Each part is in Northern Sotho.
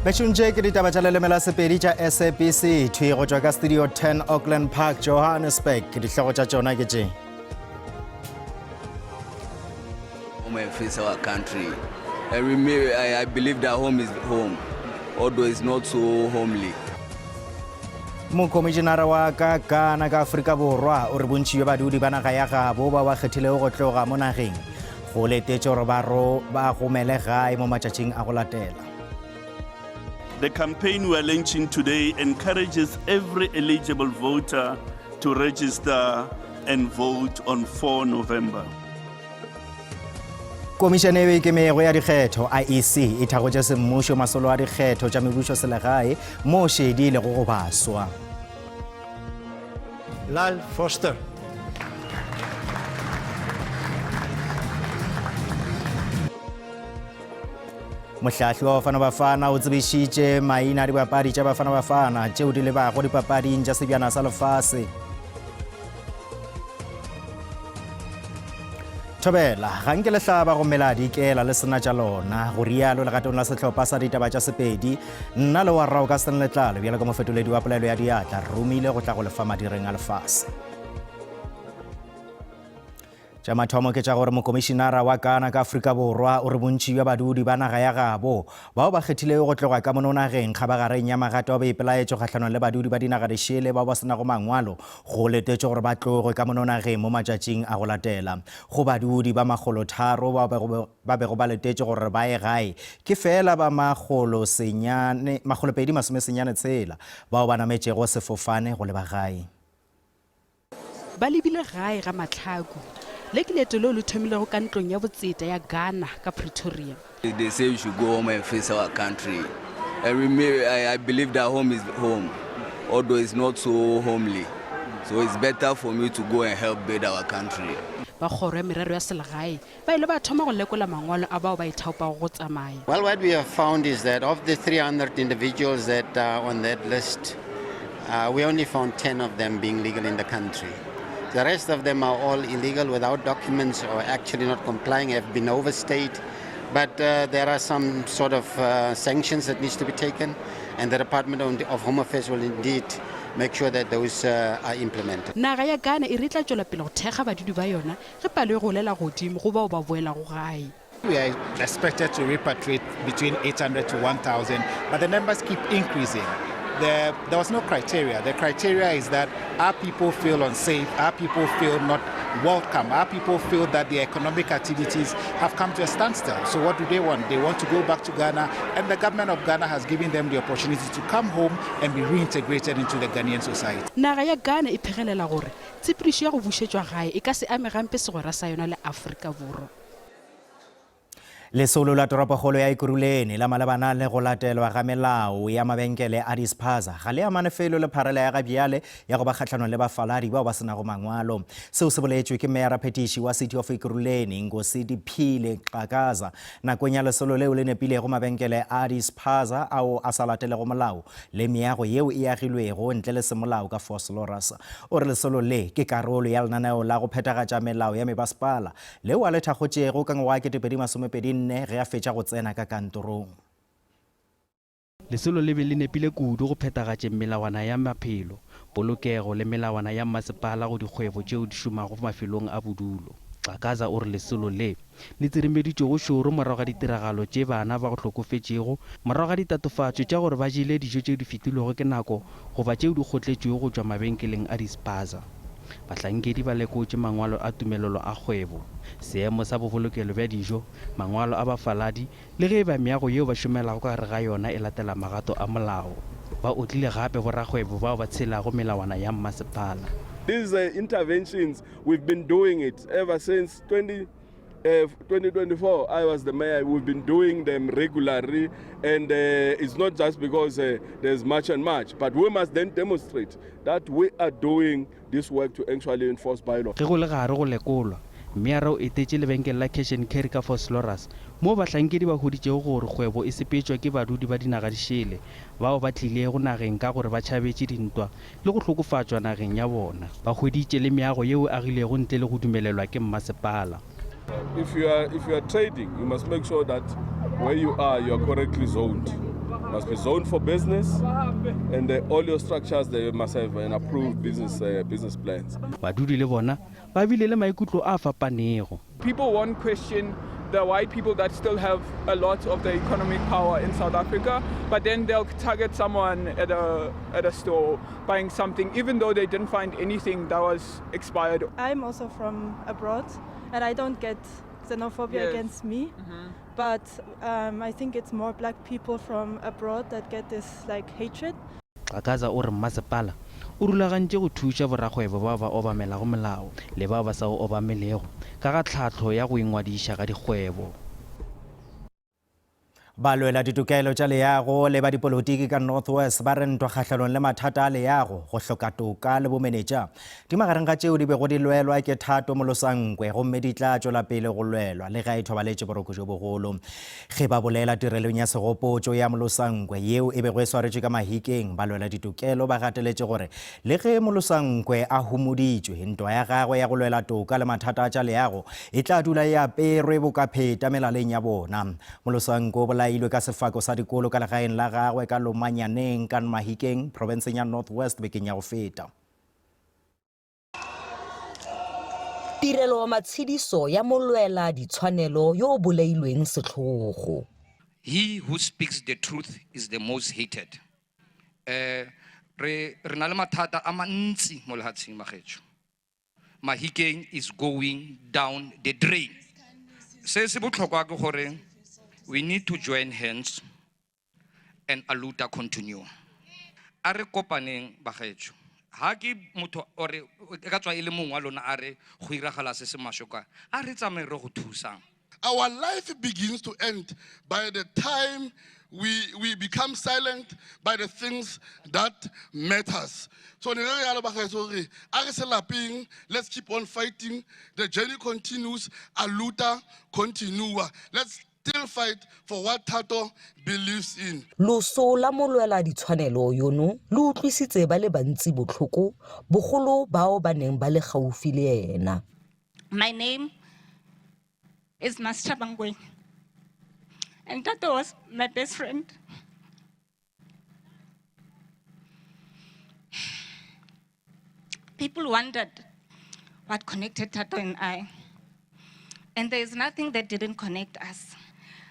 Bešong tše ke ditaba tša leleme la Sepedi tša SABC thwi go tšwa ka studio 10 Auckland Park, Johannesburg. Dihlogo tša tšona ke tše. Home and face our country. I, remember, I, I believe that home is home, although it's not so homely. Mokomišenara wa ka Ghana ka Afrika Borwa o re bontši bja badudi ba naga ya gabo ba ba kgethilego go tloga mo nageng go letetše gore ba ro ba gomele gae mo matšatšing a go latela. The campaign we are launching today encourages every eligible voter to register and vote on 4 November. Komišene e ikemego ya dikgetho IEC e thakgotše semmušo masolo a dikgetho tša mebušo selegae mo šedi e lego go baswa. Lyle Foster. Mohlahli wa Bafana Bafana o tsebišitše maina a dibapadi tša Bafana Bafana tšeo di lebago dipapading tša sebjana sa lefase. Thobela, ga nke le hlaba gomme la dikela le sena tša lona, go rialo legatong la sehlopha sa ditaba tša Sepedi. Nna le wa rrago ka Stan Letlalo bjalo ka mofetoledi wa polelo ya diatla re romile go tla go lefa madireng a lefase. Tša mathomo ke tša gore mokomišinara wa Ghana ka Afrika Borwa o re bontši bja badudi ba naga ya gabo bao ba kgethilego go tloga ka mono nageng kgabagareng ya magato a boipelaetšo kgahlanong le badudi ba dinaga dišele bao ba se nago mangwalo go letetšwe gore ba tloge ka mono nageng mo matšatšing a go latela. Go badudi ba makgolotharo bao ba bego ba letetšwe gore ba ye gae ke feela ba makgolopedi-masomesenyane-tshela bao ba nametšego sefofane go leba gae. Ba lebile gae ga Matlhaku. Le ke leeto leo le thomilego ka ntlong ya botseta ya Ghana ka Pretoria. They say we should go home and face our country. I, remember, I, I believe that home is home, although it's not so homely. So it's better for me to go and help build our country. Ba kgoro ya merero ya selegae ba ile ba thoma go lekola mangwalo a bao ba ithaopago go tsamaya. Well, what we have found is that of the 300 individuals that are on that list, uh, we only found 10 of them being legal in the country. The rest of them are all illegal without documents or actually not complying, have been overstayed. But uh, there are some sort of uh, sanctions that needs to be taken, and the Department of Home Affairs will indeed make sure that those uh, are implemented. Naga ya Ghana e re e tla tšwela pele go thekga badudi ba yona Ge palo e golela godimo go bao ba boelago gae. We are expected to repatriate between 800 to 1,000, but the numbers keep increasing. There, there was no criteria. The criteria is that our people feel unsafe, our people feel not welcome, our people feel that their economic activities have come to a standstill. So what do they want? They want to go back to Ghana, and the government of Ghana has given them the opportunity to come home and be reintegrated into the Ghanaian society. Naga ya Ghana e phegelela gore Tshepedišo ya go bušetšwa gae e ka se ame gampe segwera sa yona le Afrika Borwa. Lesolo la toropokgolo ya Ekurhuleni la malebana le go latelwa ga melao ya mabenkele a dispaza ga le amane felo le pharela ya gabjale ya go ba kgahlanong le bafaladi bao ba se nago mangwalo. Seo se boletšwe ke meyara-phetiši wa City of Ekurhuleni, Nkosidi-Phile Xhakaza, nakong ya lesolo leo le nepilego mabenkele a dispaza ao a sa latelego molao le meago yeo e agilwego ntle le semolao ka Vosloorus. O re lesolo le ke karolo ya lenaneo la go phethagatša melao ya mebasepala leo a le thakgotšego ka ngwaga 2024 ge a fetša go tsena ka kantorong. Lesolo le be le nepile kudu go phethagatšeng melawana ya maphelo, polokego le melawana ya mmasepala go dikgwebo tšeo di šomago mafelong a bodulo. Xhakaza o re lesolo le le tsirimeditšwego šoro morago ga ditiragalo tše bana ba hlokofetšego morago ga ditatofatšo tša gore ba jele dijo tšeo di fetilwego ke nako goba tšeo di kgotletšwego go tšwa mabenkeleng a di-spaza. Bahlankedi ba lekotše mangwalo a tumelelo a kgwebo, seemo sa bobolokelo bja dijo, mangwalo a bafaladi le ge e ba meago yeo ba šomelago ka gare ga yona e latela magato a molao. Ba otlile gape borakgwebo bao ba tshelago melawana ya mmasepala. These interventions We've been doing it ever since 20, uh, 2024. I was the mayor. We've been doing them regularly, and uh, it's not just because uh, there's much and much, but we must then demonstrate that we are doing this work to actually enforce bylaw. Ge go le gare go lekolwa, Mmeara o etetše lebenkele la Cash and Carry ka Vosloorus, moo bahlankedi ba hweditšego gore kgwebo e sepetšwa ke badudi ba dinaga di šele bao ba tlilego nageng ka gore ba tšhabetše dintwa le go hlokofatšwa nageng ya bona. Ba hweditše le meago yeo e agilwego ntle le go dumelelwa ke mmasepala. If you are, if you are trading, you must make sure that where you are, you are correctly zoned. Must be zoned for business and uh, all your structures they must have an approved business uh, business plans. Badudi le bona ba bile le maikutlo a fapanego. People won't question the white people that still have a lot of the economic power in South Africa, but then they'll target someone at a, at a store buying something, even though they didn't find anything that was expired. I'm also from abroad, and I don't get xenophobia Yes. against me, but um, I think it's more black people from abroad that get this like hatred. Xhakaza o re mmasepala o rulagantše go thuša borakgwebo bao ba obamelago molao le bao ba sa o obamelego ka ga tlhahlo ya go ingwadiša ga dikgwebo. Balwela ditokelo tša leago le ba dipolotiki ka North West ba re ntwa kgahlanong le mathata a leago, go hloka toka le bomenetša di magareng ga tšeo di bego di lwelwa ke Thato Molosankwe gomme di tla tšwela pele go lwelwa le ge a ithobaletše boroko bjo bogolo. Ge ba bolela tirelong ya segopotšo ya Molosankwe yeo e bego e swaretšwe ka Mahikeng, balwela ditokelo ba gateletše gore le ge Molosankwe a homoditšwe, ntwa ya gagwe ya go lwela toka le mathata a tša leago e tla dula e aperwe bokapheta melaleng ya bona. Molosankwe o bolailwe ka sefako sa dikolo ka legaeng la gagwe ka Lomanyaneng ka Mahikeng, profenseng ya North West bekeng ya go feta. Tirelo matshediso ya molwela ditshwanelo yo o bolailweng setlhogo. He who speaks the truth is the most hated. Eh re re na le mathata a mantsi mo lehatsheng magetšo. Mahikeng is going down the drain. Se se botlhokwa ke gore we need to join hands and aluta continue. A re kopaneng bagaetsho. Ha ke motho ore e ka tswa e le mongwe wa lona a re go iragala se se maswe kwa, a re tsamaye re go thusang. Our life begins to end by the time we, we become silent by the things that matters. So ne re yalo bagaetsho re a re se lapeng, let's keep on fighting. The journey continues, aluta continua. Let's still fight for what Thato believes in. Loso la molwela ditshwanelo yono le utlwisitse ba le bantsi botlhoko, bogolo bao ba neng ba le gaufi le ena. My name is Master Bangwe. And Tato was my best friend. People wondered what connected Tato and I. And there is nothing that didn't connect us.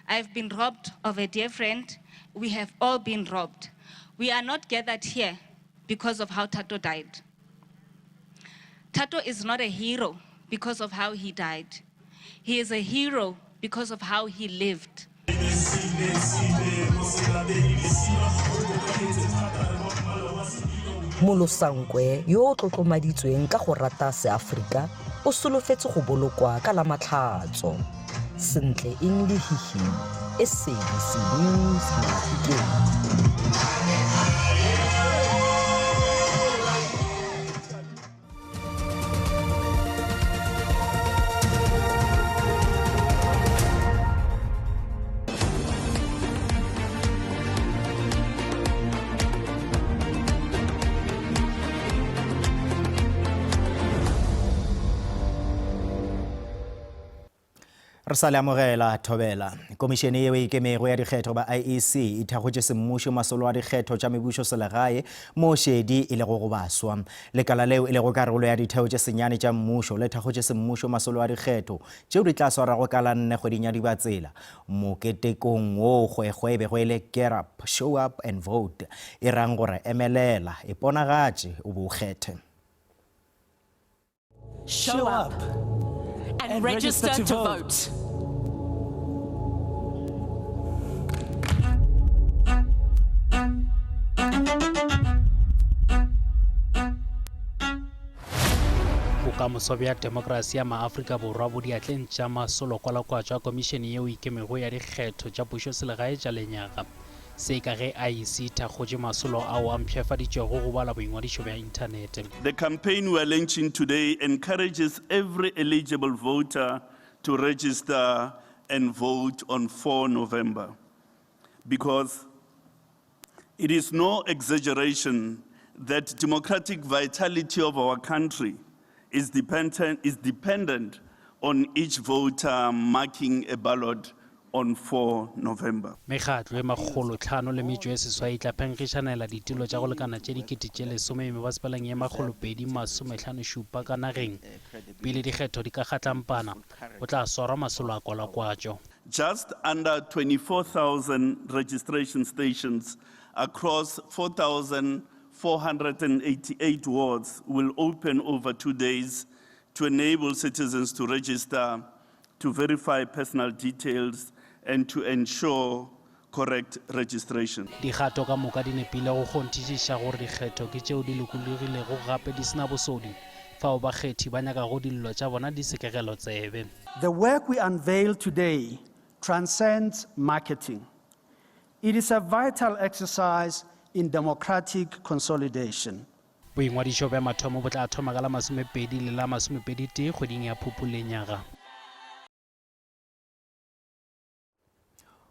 I've been robbed of a dear friend. We have all been robbed. We are not gathered here because of how Tato died. Tato is not a hero because of how he died. He is a hero because of how he lived. Molosankwe yo o tlotlomaditsweng ka go rata Seaforika o solofetse go bolokwa ka Lamatlhatso. Sentle eng lehihi, SABC News, Mafikeng. Re sa le amogela thobela. Komišene yeo e ikemego ya dikgetho ba IEC e thakgotše semmušo masolo a dikgetho tša mebušo selegae mo šedi e lego go baswa. Lekala leo e lego karolo ya ditheo tše senyane tša mmušo le thakgotše semmušo masolo a dikgetho tšeo di tla swarwago ka la nne kgweding ya Dibatsela. Moketekong woo kgwekgwe e bego e le Get Up, Show Up and Vote e rang gore emelela, iponagatše o be o kgethe. Show up and register to vote. Bokamoso bja demokrasi ya maAfrika Borwa bo diatleng tša masolokwalakwatšo a Komišene yeo Ikemego ya Dikgetho tša Pušoselegae tša Lenyaga. Se ka ge IEC e thakgotše masolo ao a mpshafaditšwego go bala boingwadišo bja inthanete. The campaign we are launching today encourages every eligible voter to register and vote on 4 November because it is no exaggeration that democratic vitality of our country is dependent, is dependent on each voter marking a ballot on 4 November. Mekgatlo e makgolotlhano le metšo e seswai e tla phenkgišanela ditulo tša go lekana tše dikete tše lesome mebasepaleng ye makgolopedi masomehlanošupa ka nageng. Pele dikgetho di ka kgatlampana, go tla swarwa masolo a kwalakwatšo. Just under 24,000 registration stations across 4,488 wards will open over two days to enable citizens to register, to verify personal details and to ensure correct registration. Dikgato ka moka di nepile go kgonthišiša gore dikgetho ke tšeo di lokologilego gape di se na bosodi, fao bakgethi ba nyakago dillo tša bona di sekegelwa tsebe. The work we unveil today transcends marketing. It is a vital exercise in democratic consolidation. Boingwadišo bja mathomo bo tla thoma ka la masomepedi le la masomepeditee kgweding ya Phupu lenyaga.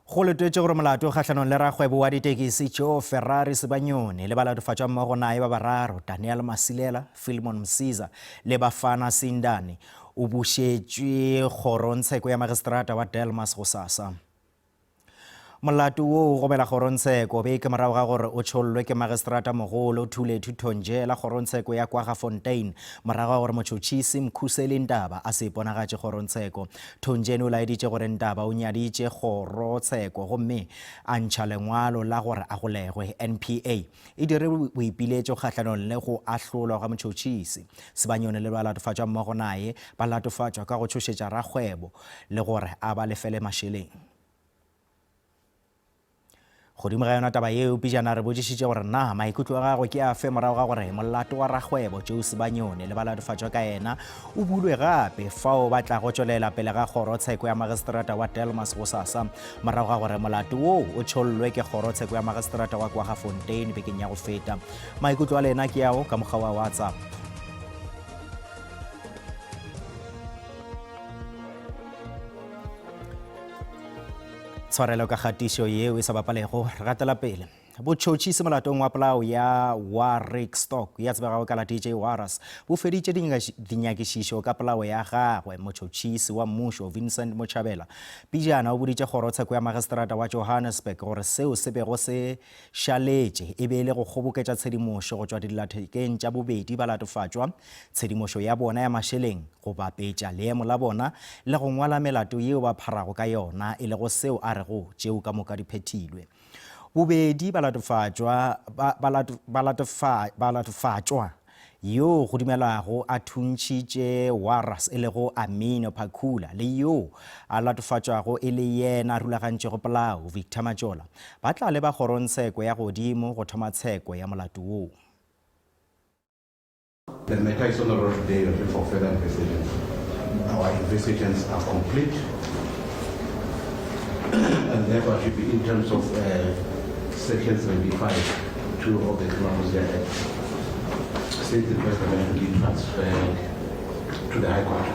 Go letetše gore molato kgahlanong le rakgwebo wa ditekisi Joe Ferrari Sibanyoni le balatofatšwa mmogo naye ba bararo Daniel Masilela, Philemon Msiza le Bafana Sindane o bušetšwe kgorongtsheko ya magistrata wa Delmas gosasa. Molato wo o gobela kgorongtsheko beke morago ga gore o tšhollwe ke magistrata mogolo Thulethu Thonjela kgorongtsheko ya Kwaggafontein morago ga gore motšhotšhisi Mkhuseli Ntaba a se iponagatše kgorongtsheko. Thonjeni o laeditše gore Ntaba o nyaditše kgorotsheko gomme a ntšha lengwalo la gore a golegwe. NPA e dire boipiletšo kgahlanong le go ahlolwa ga motšhotšhisi. Sibanyoni le balatofatšwa mmogo naye ba latofatšwa ka go tšhošetša rakgwebo le gore a ba lefele mašeleng. Godimo ga yona taba yeo, pejana re botšišitše gore na maikutlo a gagwe ke afe morago ga gore molato wa rakgwebo Joe Sibanyoni le balatofatšwa ka yena o bulwe gape fao ba tlago tšwelela pele ga kgorotsheko ya magistrata wa Delmas gosasa morago ga gore molato woo o tšhollwe ke kgorotsheko ya magistrata wa Kwaggafontein bekeng ya go feta. Maikutlo a lena ke ao ka mokgwa wa WhatsApp. Tshwarelo ka kgatišo yeo e sa bapalego. Re gatela pele. Botšhotšhisi molatong wa polao ya Warwick Stock ya tsebegago ka la DJ Warras bo feditše dinyakišišo ka polao ya gagwe. Motšhotšhisi wa mmušo Vincent Mochabela pejana o boditše kgorotsheko ya magistrata wa Johannesburg gore seo se bego se šaletše e be e le go kgoboketša tshedimošo go tšwa dillathekeng tša bobedi balatofatšwa, tshedimošo ya bona ya mašeleng, go bapetša leemo la bona le go ngwala melato yeo ba pharago ka yona, e lego seo a rego tšeo ka moka di phethilwe. Bobedi balatofatšwa ba, ba, balatofatšwa yoo go dumelwago a thuntšhitše Warras e lego Amino Phakula le yoo a latofatšwago e le yena a rulagantšego polao, Victor Majola, ba tla leba kgorongtsheko ya godimo go thoma tsheko ya molato woo. The matter is on the roll today for further investigations. Our investigations are complete and therefore should be in terms of uh, section 75 2 of the Criminal Procedure Act. Since the first amendment be transferred to the High Court.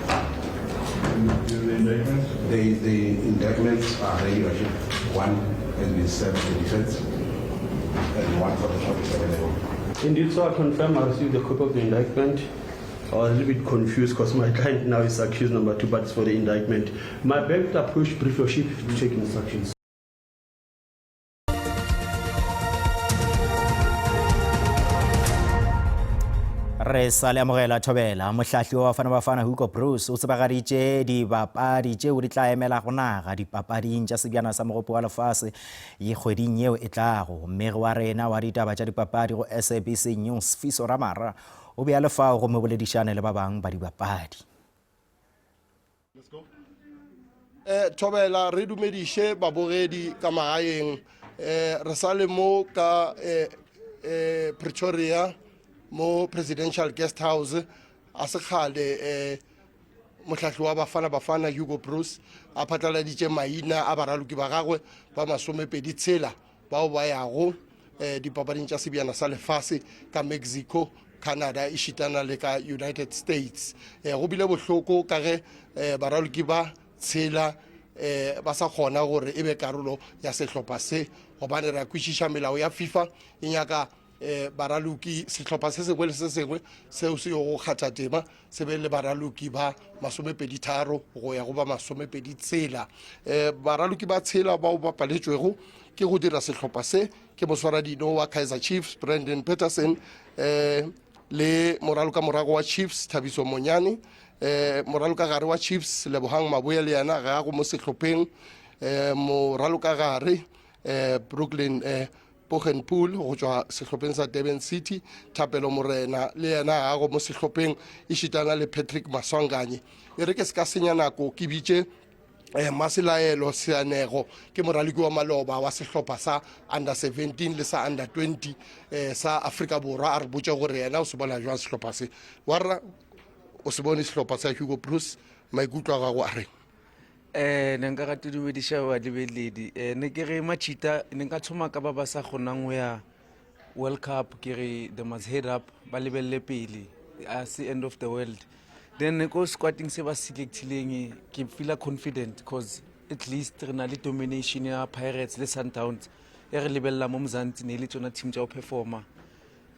The indictments? The, the indictments are ready, Your Worship. One has been served to the defense and one for the public available. Indeed, so I confirm I received a copy of the indictment. I was a little bit confused because my client now is accused number two, but it's for the indictment. My bank approach brief your ship to take instructions. Re sa le amogela thobela. Mohlahli wa Bafana Bafana Hugo Broos o tsebagaditše dibapadi tšeo di tla emelago naga dipapading tša sebjana sa mogopo wa lefase ye kgweding yeo e tlago. Mmegi wa rena wa ditaba tša dipapadi go SABC News Fiso Ramara o be a le fao gomme boledišane le ba bangwe ba dibapadi. Eh, thobela re dumediše babogedi ka magaeng eh, re sa le mo ka eh, eh, pretoria mo presidential guest house a sekgale eh, mohlahli wa bafana bafana hugo bruce a phatlaladitše maina a baraloki ba gagwe ba masomepedi tshela bao ba yago eh, dipapading tša sebjana sa lefase ka mexico canada e šitana le ka united states eh, go bile bohloko ka ge eh, baraloki ba tshela eh, ba sa kgona gore e be karolo ya sehlopha se gobane re a kwešiša melao ya fifa e nyaka um baraloki sehlopha se sengwe le se sengwe seo se yogo kgatha tema se be le baraloki ba masomepeditharo go ya go ba masomepedi tshela. Um baraloki ba tshela bao ba paletšwego ke go dira sehlopha se ke moswaradino wa Kaizer Chiefs Brandon Petersen um le moralokamorago wa Chiefs Thabiso Monyane um moralokagare wa Chiefs Lebohang Maboya le yena ga go mo sehlopheng um moralokagare um Brooklyn um Poggenpoel go tšwa sehlopheng sa Durban City, Thapelo Morena le yena ga go mo sehlopheng ešitana le Patrick Maswanganyi. E re ke se ka senya nako ke bitše eh, Maselaelo Seanego ke moraloki wa maloba wa sehlopha sa under 17 le sa under 20 eh, sa Afrika Borwa a re botše gore yena o se bona jwang sehlopha se. Warra o se bone sehlopha sa Hugo Broos maikutlo a gago a reng? Eh ne nka rata dumediša balebeledi eh ne ke re machita ne nka thoma ka ba ba sa kgonang go ya World Cup ke re they must head up ba lebelele pele a se end of the world then ne ko squatting se ba selectileng ke feela confident cause at least re na le domination ya Pirates le Sundowns e re lebelela mo Mzansi ne e le tsona team tša go performa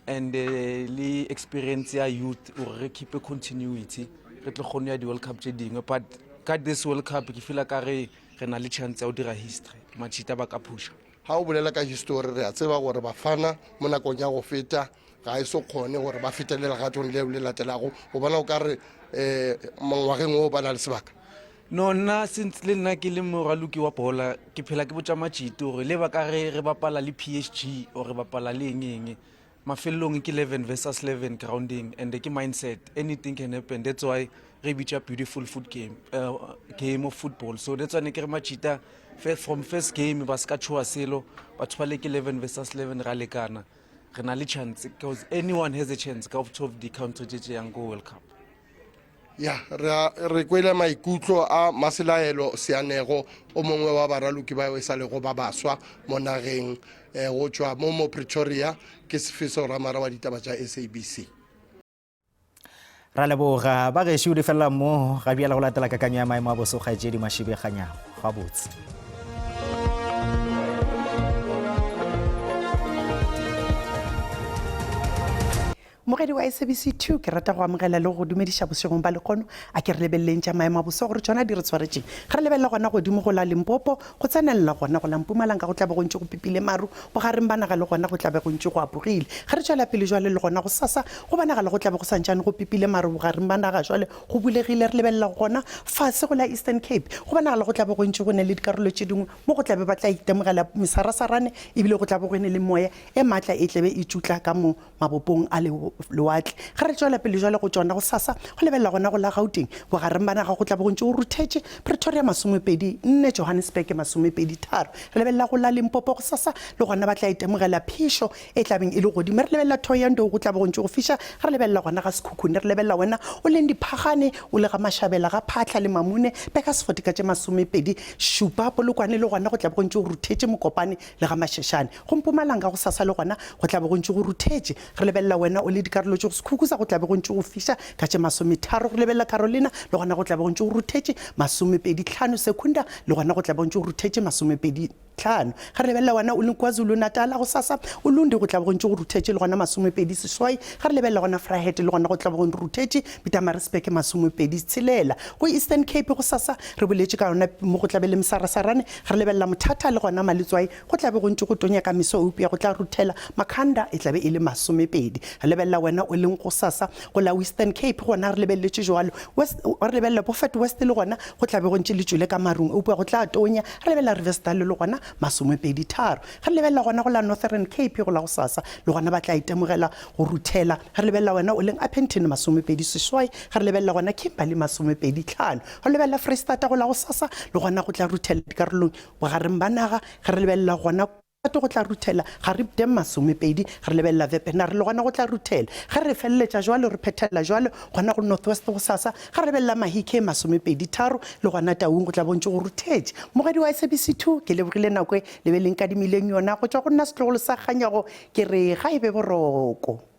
and eh, le experience ya youth gore re keep continuity re tlo kgone ya di-world cup tše dingwe but ka this world cup ke feela ka re re na le chance ya go dira history machita ba ka phusha ga o bolela ka history re a tseba gore bafana mo nakong ya go feta ga e so kgone gore ba fetele legatong leo le latelago o bona o ka re um mongwageng o ba na le sebaka no nna since le nna ke le moraloki wa bola ke phela ke botša matšito gore le ba ka re re bapala le phg or re bapala le eng eng mafelelong ke 11 versus 11 grounding and ke mindset anything can happen that's why re bitša beautiful foot game, uh, game of football so that's why ne ke re matšita from first game ba se ka tshoa selo batho ba le ke 11 versus 11 ra lekana re na le chance because anyone has a chance ka out of the country tše tše yang ko world cup Ya, re a, re kwele maikutlo a Maselaelo Seanego, o mongwe wa baraloki bao e sa lego ba baswa mo nageng, eh, go tšwa mo mo Pretoria. Ke Sefeso Ramara wa ditaba tša SABC. Ra leboga ba gešo di felela mo ga bjale go latela kakanyo ya maemo a boso kgaetšedi Mashibe Kganyago. Gabotse. Mogedi wa SABC 2 ke rata go amogela le go dumediša bošegong ba lekgono. A ke re lebeleleng tša maemo a boso gore tšona di re tshwaretšeng. Ge re lebelela gona godimo go la Limpopo, go tsenelela gona go la Mpumalanga go tla be go ntše go pipile maru, bogareng ba naga le gona go tla be go ntše go apogile. Ge re tšwela pele jwale le gona gosasa go bonagala go tla be go sa ntšane go pipile maru bogareng ba naga jwale go bulegile. Re lebelela gona fase go la Eastern Cape go bonagala go tla be go ntše go ne le dikarolo tše dingwe mo go tla be ba tla itemogela mesarasarane ebile go tla be go ne le moya e matla e tlebe e tšutla ka mo mabopong a lewatle. Ge re tšwela pele jwale go tšona gosasa, go lebelela gona go la Gauteng, bogareng ba naga go tla be go ntše go ruthetše, Pretoria 24, Johannesburg 23. Re lebelela go la Limpopo gosasa, le gona ba tla itemogela phišo e tla beng e le godimo. Re lebelela Thohoyandou go tla be go ntše go fiša, ge re lebelela gona ga Sekhukhune, re lebelela wena o leng Diphagane, o le ga Mashabela, ga Phaahla le Mamune, Burgersfort ka tše 27, Polokwane le gona go tla be go ntše go ruthetše, Mokopane le ga Masheshane. Go Mpumalanga gosasa le gona go tla be go ntše go ruthetše. Re lebelela wena o le dikarolo tše go Sekhukhuse go tla be go ntše go fiša ka tše masometharo. Re lebelela Carolina le gona go tla be go ntše go ruthetše 25. Secunda le gona go tla be go ntše go ruthetše 25. Ge re lebelela wena o le KwaZulu-Natal gosasa Ulundi go tla be go ntše go ruthetše le gona 28. Ge re lebelela gona Vryheid le gona go tla be go ruthetše Pietermaritzburg 26. Go Eastern Cape gosasa re boletše ka yona mo go tla be le mesarasarane. Ge re lebelela Mthatha le gona Maletswai Go tla be go ntše go tonya ka meso, eupša go tla ruthela. Makhanda e tla be e le masomepedi. Re lebelela wena o leng gosasa go la Western Cape, gona re lebeleletše jwalo. West, re lebelela Beaufort West le gona go tla be go ntše le tšwele ka marung, eupša go tla tonya. Re lebelela Riversdal le gona masomepedi tharo. Ge re lebelela gona go la Northern Cape go la gosasa, le gona ba tla itemogela go ruthela. Ge re lebelela wena o leng Upington masomepedi seswai. Ge re lebelela gona Kimberley masomepedi tlhano. Ge re lebelela Freistata go la gosasa, le gona go tla ruthela dikarolong Bogareng ba naga, ge re lebelela gona kwa go tla ruthela Garib Dam 20, ge re lebelela Wepener le gona go tla ruthela. Ge re feleletša jwalo, re phethela jwalo gona go North West gosasa, ge re lebelela Mahikeng 23, le gona Taung go tla bo ntše go ruthetše. Mogwedi wa SABC 2, ke lebogile nako e le be le nkadimileng yona go tšwa go nna setlogolo sa Kganyago, ke re ga e be boroko.